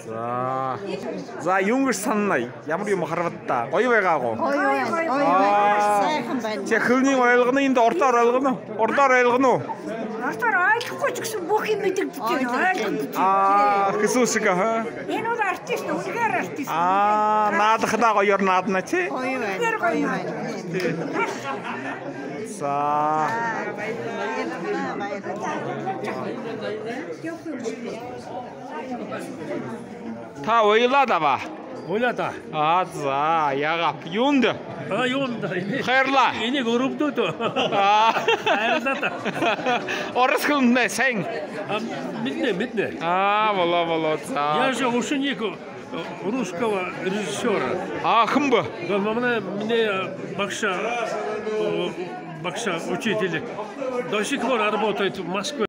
За. За, юун гэж санана? Ямар юм харвадаа? Гоё байгаагүй. Гоё байна. Гоё байна. Сайхан байна. Чи хөлний ойлгоно, энд ордоор ойлгоно? Ордоор ойлгоно уу? Ордоор ойлгохгүй ч гэсэн бүх юм мэдэгдэж байна. Ойлгогдож. Аа, хэсүүсэг аа. Энэ бол артист, үнэхээр артист. Аа, наадахлаа гоёор наадна чи. Гоё байна. Үнэхээр гоё байна. За. Баярлалаа. Баярлалаа. Та уйлаад аваа. Уйлаад. Аа, за, яга. Юунд? Аа, юунд? Хайрлаа. Энийг өрөвдөөд. Аа. Хайрлаа. Орос хүнээ сайн. Мэднэ, мэднэ. Аа, болоо, болоо. За. Я же ученик русского режиссера. Аа, хэн бэ? Да, мне багша, багша учитель до сих пор работает в Москве.